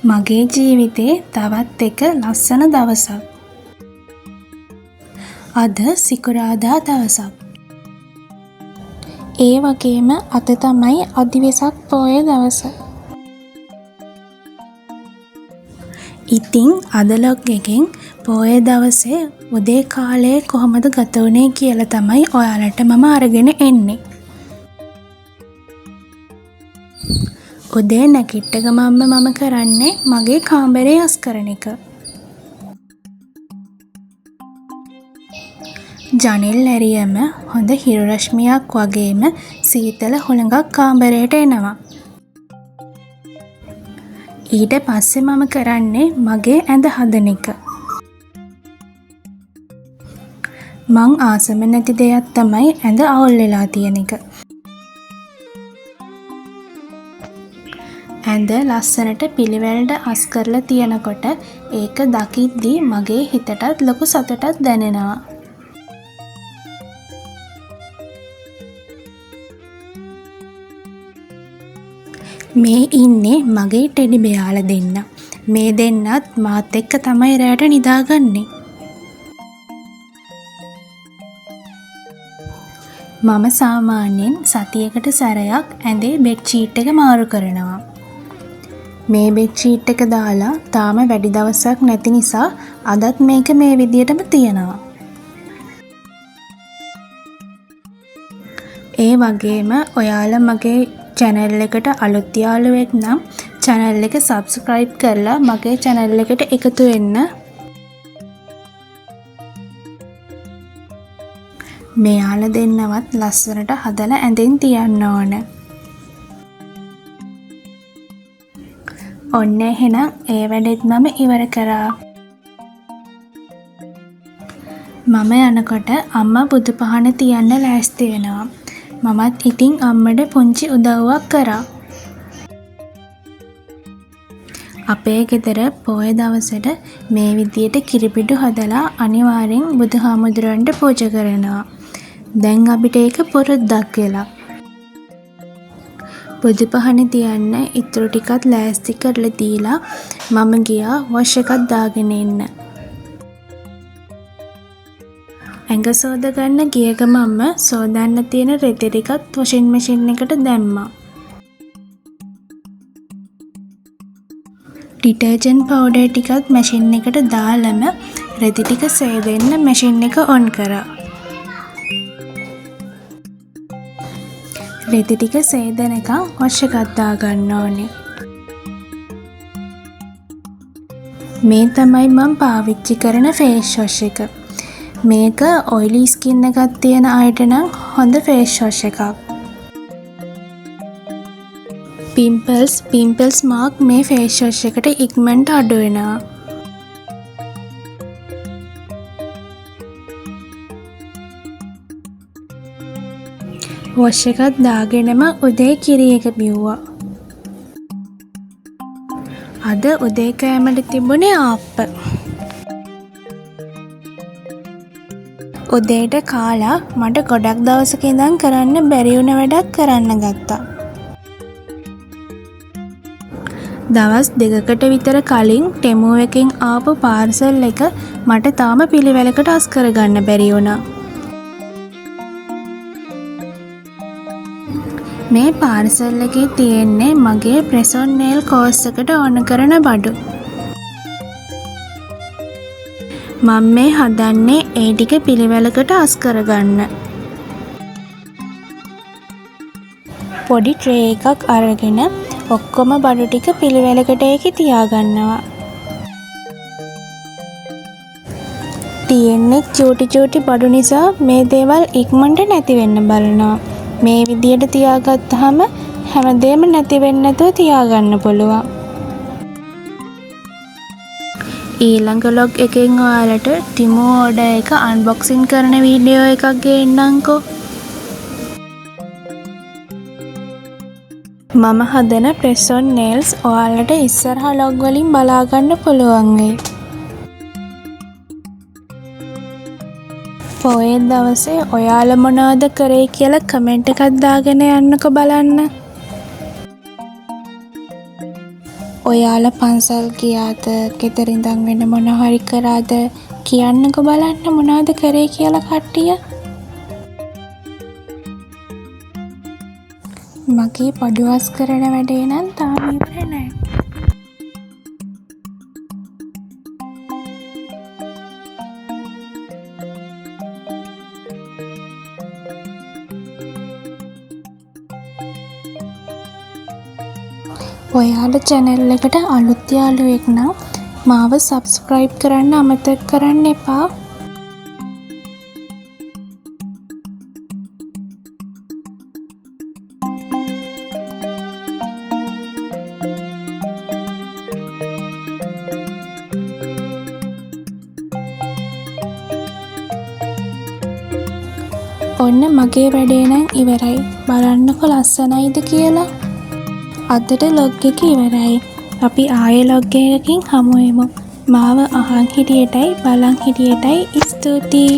මගේ ජීවිතේ තවත් එක ලස්සන දවසක්. අද සිකුරාදා දවසක්. ඒ වගේම අද තමයි අදිවෙසක් පෝය දවස. ඉතින් අද ලොග් එකෙන් පෝය දවසේ උදේ කාලය කොහොමද ගත වුනේ කියලා තමයි ඔයාලට මම අරගෙන එන්නේ. උදේ නැගිට්ට ගමන්ම මම කරන්නේ මගේ කාමරේ අස් කරන එක. ජනෙල් ඇරියම හොඳ හිරු රශ්මියක් වගේම සීතල හුළඟක් කාමරයට එනවා. ඊට පස්සේ මම කරන්නේ මගේ ඇඳ හදන එක. මං ආසම නැති දෙයක් තමයි ඇඳ අවුල් වෙලා තියෙන එක. ඇඳ ලස්සනට පිළිවෙලට අස් කරලා තියනකොට ඒක දකිද්දි මගේ හිතටත් ලොකු සතුටක් දැනෙනවා. මේ ඉන්නේ මගේ ටෙඩි බෙයාලා දෙන්න. මේ දෙන්නත් මාත් එක්ක තමයි රෑට නිදාගන්නේ. මම සාමාන්‍යයෙන් සතියකට සැරයක් ඇඳේ බෙඩ් ෂීට් එක මාරු කරනවා. මේ බෙඩ් ෂීට් එක දාලා තාම වැඩි දවසක් නැති නිසා අදත් මේක මේ විදියටම තියෙනවා. ඒ වගේම ඔයාලා මගේ චැනල් එකට අලුත් යාළුවෙක් නම් චැනල් එක සබ්ස්ක්‍රයිබ් කරලා මගේ චැනල් එකට එකතු වෙන්න. මෙයාලා දෙන්නවත් ලස්සනට හදලා ඇඳෙන් තියන්න ඕන. ඔන්න එහෙනම් ඒ වැඩෙත් මම ඉවර කරා. මම යනකොට අම්මා බුදු පහන තියන්න ලෑස්ති වෙනවා. මමත් ඉතින් අම්මට පුංචි උදව්වක් කරා. අපේ ගෙදර පෝය දවසට මේ විදියට කිරිපිඩු හදලා අනිවාර්යෙන් බුදුහාමුදුරන්ට පූජා කරනවා. දැන් අපිට ඒක පුරුද්දක් වෙලා. බුදු පහන තියන්න ඉතුරු ටිකත් ලෑස්ති කරලා දීලා මම ගියා වොෂ් එකක් දාගෙන එන්න. ඇඟ සෝද ගන්න ගිය ගමන්ම සෝදන්න තියෙන රෙදි ටිකත් වොෂින් මැෂින් එකට දැම්මා. ඩිටර්ජන්ට් පවුඩර් ටිකත් මැෂින් එකට දාලම රෙදි ටික සේදෙන්න මැෂින් එක ඔන් කරා. රෙදි ටික සේදෙනකන් වොෂ් එකක් දාගන්න ඕනේ. මේ තමයි මං පාවිච්චි කරන ෆේස් වොෂ් එක. මේක ඔයිලි ස්කින් එකක් තියෙන අයට නම් හොඳ ෆේස් වොෂ් එකක්. පිම්පල්ස් මාක් මේ ෆේස් වොෂ් එකට ඉක්මනට අඩු වෙනවා. වොෂ් එකක් දාගෙනම උදේ කිරි එක බිව්වා. අද උදේ කෑමට තිබුණේ ආප්ප. උදේට කාලා මට ගොඩක් දවසක ඉඳන් කරන්න බැරි වුණ වැඩක් කරන්න ගත්තා. දවස් දෙකකට විතර කලින් ටෙමු එකෙන් ආපු පාර්සල් එක මට තාම පිළිවෙලකට අස් කරගන්න බැරි වුණා. මේ පාර්සල් එකේ තියෙන්නේ මගේ ප්‍රෙස් ඔන් නේල් කෝස් එකට ඕන කරන බඩු. මම මේ හදන්නේ ඒ ටික පිළිවෙලකට අස් කරගන්න. පොඩි ට්‍රේ එකක් අරගෙන ඔක්කොම බඩු ටික පිළිවෙලකට ඒකේ තියාගන්නවා. තියෙන්නේ චූටි චූටි බඩු නිසා මේ දේවල් ඉක්මනට නැති වෙන්න බලනවා. මේ විදියට තියාගත්තාම හැමදේම නැති වෙන්නේ නැතුව තියාගන්න පුළුවන්. ඊළඟ ලොග් එකෙන් ඔයාලට ටිමු ඕඩර් එක අන්බොක්සින් කරන වීඩියෝ එකක් ගේන්නම්කෝ. මම හදන ප්‍රෙස් ඔන් නේල්ස් ඔයාලට ඉස්සරහ ලොග් වලින් බලාගන්න පුළුවන් වෙයි. පොයේ දවසේ ඔයාලා මොනවද කරේ කියලා කමෙන්ට් එකක් දාගෙන යන්නකෝ බලන්න. ඔයාලා පන්සල් ගියාද? ගෙදර ඉඳන් වෙන මොන හරි කරාද? කියන්නකෝ බලන්න මොනවද කරේ කියලා කට්ටිය. මගේ බඩු අස් කරන වැඩේ නම් තාම ඉවර නෑ. ඔයාලා චැනල් එකට අලුත් යාළුවෙක් නම් මාව සබ්ස්ක්‍රයිබ් කරන්න අමතක කරන්න එපා. ඔන්න මගේ වැඩේ නම් ඉවරයි. බලන්නකො ලස්සනයිද කියලා. අදට ලොග් එක ඉවරයි. අපි ආයෙ ලොග් එකකින් හමු වෙමු. මාව අහන් හිටියටයි බලන් හිටියටයි ස්තුතියි.